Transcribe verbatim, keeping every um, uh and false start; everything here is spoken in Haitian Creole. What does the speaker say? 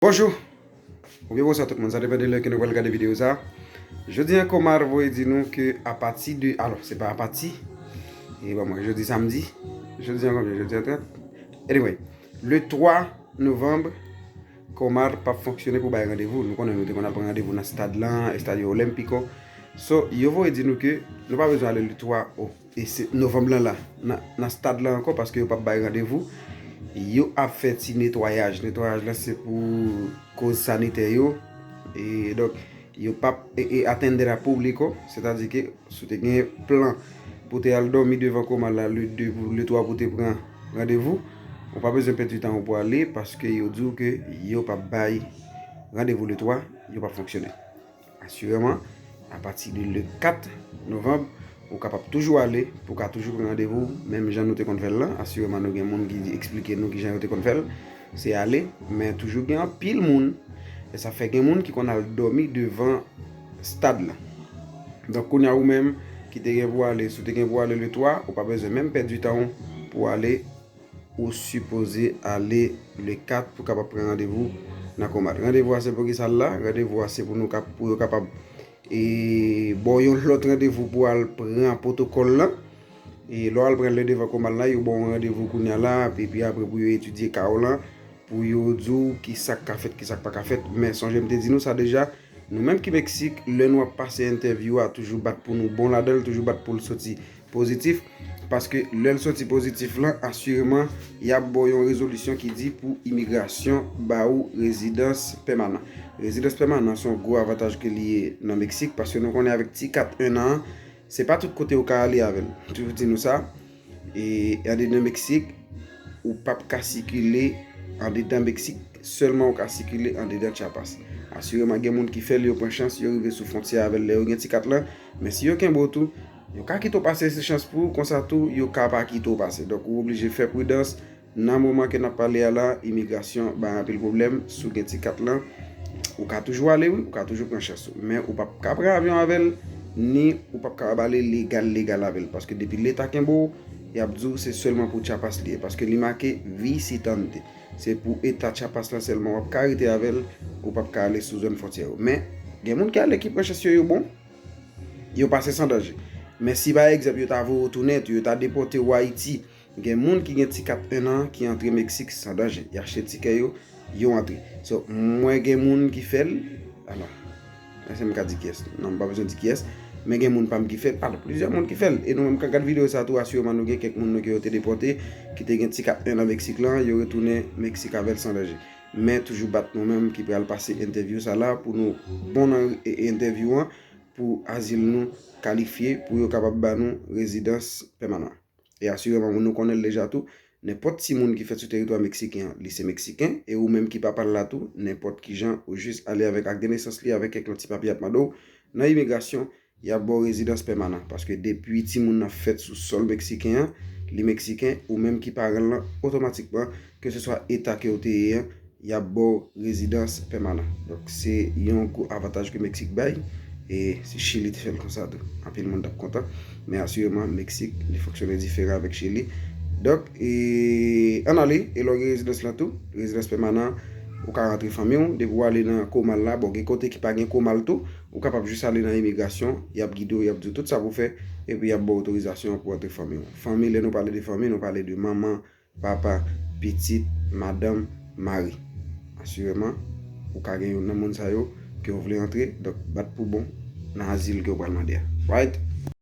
Bonjou! Oubyen bonswa tout moun, sa depann de lè ke nou pral gade videyo sa. Jodi an, Comar voye di nou ke apati de, alò, se pa apati, e ban mwen, jodi samdi, jodi an konbyen? Jodi an trant. Anyway, le twa novanm, Comar p ap fonksyone pou bay randevou. Nou konnen nou te konn al pran randevou nan stad lan, Estadio Olímpico. So, yo voye di nou ke nou pa bezwen ale le twa o e se novanm lan la, nan, nan stad lan ankò, paske yo p ap bay randevou. Yo ap fè ti netwayaj. Netwayaj lan se pou koz sanitè yo. E donk, yo p ap e, e atender a público, sètadi ke si w te gen plan pou te al dòmi devan Comar la le de pou le twa pou te pran randevou, ou pa bezwen pèdi tan ou pou ale, paske yo di w ke yo p ap bay randevou le twa, yo p ap fonksyone. Asireman, apati de le kat novanm, ou kapab toujou ale, pou ka toujou pran randevou, menm jan nou te konn fè l lan. Asireman, nou gen moun ki eksplike nou kijan yo te konn fè l. Se ale, men toujou gen anpil moun, e sa fè gen moun ki konn al dòmi devan stad lan. Donk, kounye a ou menm ki te gen pou ale, si w te gen pou ale le twa, ou pa bezwen menm pèdi tan w pou ale, ou sipoze ale le kat pou kapab pran randevou nan Comar. Randevou a se pou kisa l la? Randevou a se pou nou kap, pou yo kapab e ba w yon lòt randevou pou al pran pwotokòl lan. E lè w al pran l devan Comar la, yo ba w yon randevou kounye a la, epi apre pou yo etidye ka w lan, pou yo di w kisa k ka fèt, kisa k pa ka fèt. Men sonje m te di nou sa deja, nou menm ki Meksik, lè nou ap pase entèvyou a, toujou bat pou nou bon ladan l, toujou bat pou l soti pozitif. Paske lè l soti pozitif lan, asireman, y ap ba w yon rezolisyon ki di pou imigrasyon ba ou rezidans pèmanan. Rezidans pèmanan se yon gwo avantaj ke li ye nan Meksik, paske nou konnen avèk ti kat en an an, se pa tout kote ou ka ale avè l. M toujou di nou sa, e andedan Meksik, ou p ap ka sikile andedan Meksik, sèlman ou ka sikile andedan Chiapas. Asireman, gen moun ki fè l, yo pran chans, yo rive sou fwontyè avè l lè yo gen ti kat lan, men si yo kenbe w tou, yo ka kite w pase, se chans pou ou, konsa tou, yo ka pa kite w pase. Donk, ou oblije fè pridans. Nan moman ke n ap pale a la, imigrasyon bay anpil pwoblèm. Si w gen ti kat lan, ou ka toujou ale, wi, ou ka toujou pran chans ou. Men ou p ap ka pran avyon avè l, ni ou p ap kapab ale legal, legal avè l. Paske depi Leta kenbe w, y ap di w se sèlman pou Chiapas li ye. Paske li make visitante. Se pou Eta Chiapas lan sèlman w ap ka rete avè l, ou p ap ka ale sou zòn fwontyè yo. Men, gen moun ki ale ki pran chans yo, yo bon, yo pase san danje. Men si pa egzanp, yo ta voye w tounen, yo ta depòte w Ayiti, gen moun ki gen ti kat en an ki antre Meksik san danje. Y achte tikè yo, yo antre. So, mwen gen moun ki fè l, alò, èske m ka di kiyès? Non, m pa bezwen di kiyès. Men gen moun pa m ki fè l, alò, plizyè moun ki fè l. E nou menm k ap gad videyo sa tou, asireman nou gen kèk moun nou ke yo te depòte, ki te gen ti kat en an Meksik lan, yo retounen Meksik avè l san danje. Men toujou bat nou menm ki pral pase entèvyou sa la pou nou bon nan e, e, entèvyou an, pou azil nou kalifye, pou yo kapab ba nou rezidans pèmanan. E asireman, nou konnen l deja tou, nenpòt timoun ki fèt sou teritwa meksiken an, li se meksiken, e ou menm ki papa l la tou, nenpòt ki jan, ou jis ale avèk ak de nesans li, avèk kèk lòt ti papye y ap mande w nan imigrasyon, y ap ba w rezidans pèmanan. Paske depi timoun nan fèt sou sòl meksiken an, li meksiken, ou menm ki paran l lan, otomatikman, keseswa eta ke w te ye an, y ap ba w rezidans pèmanan. Donk, se yon gwo avantaj ke Meksik bay. E si Chili te fè l konsa tou, anpil moun t ap kontan. Men asireman, Meksik, li fonksyone diferan avèk Chili. Donk, e, ann ale, e lè w gen rezidans lan tou, rezidans pèmanan, ou ka rantre fanmi w. Depi w ale nan Comar la, bon, gen kote ki pa gen Comar tou, ou kapab jis ale nan imigrasyon, y ap gide w, y ap di w tout sa pou w fè, epi y ap ba w otorizasyon pou w antre fanmi w. Fanmi, lè nou pale de fanmi, nou pale de manman, papa, pitit, madanm, mari. Asireman, ou ka gen youn nan moun sa yo ke w vle antre, donk bat pou bon nan azil ke w pral mande a. Right?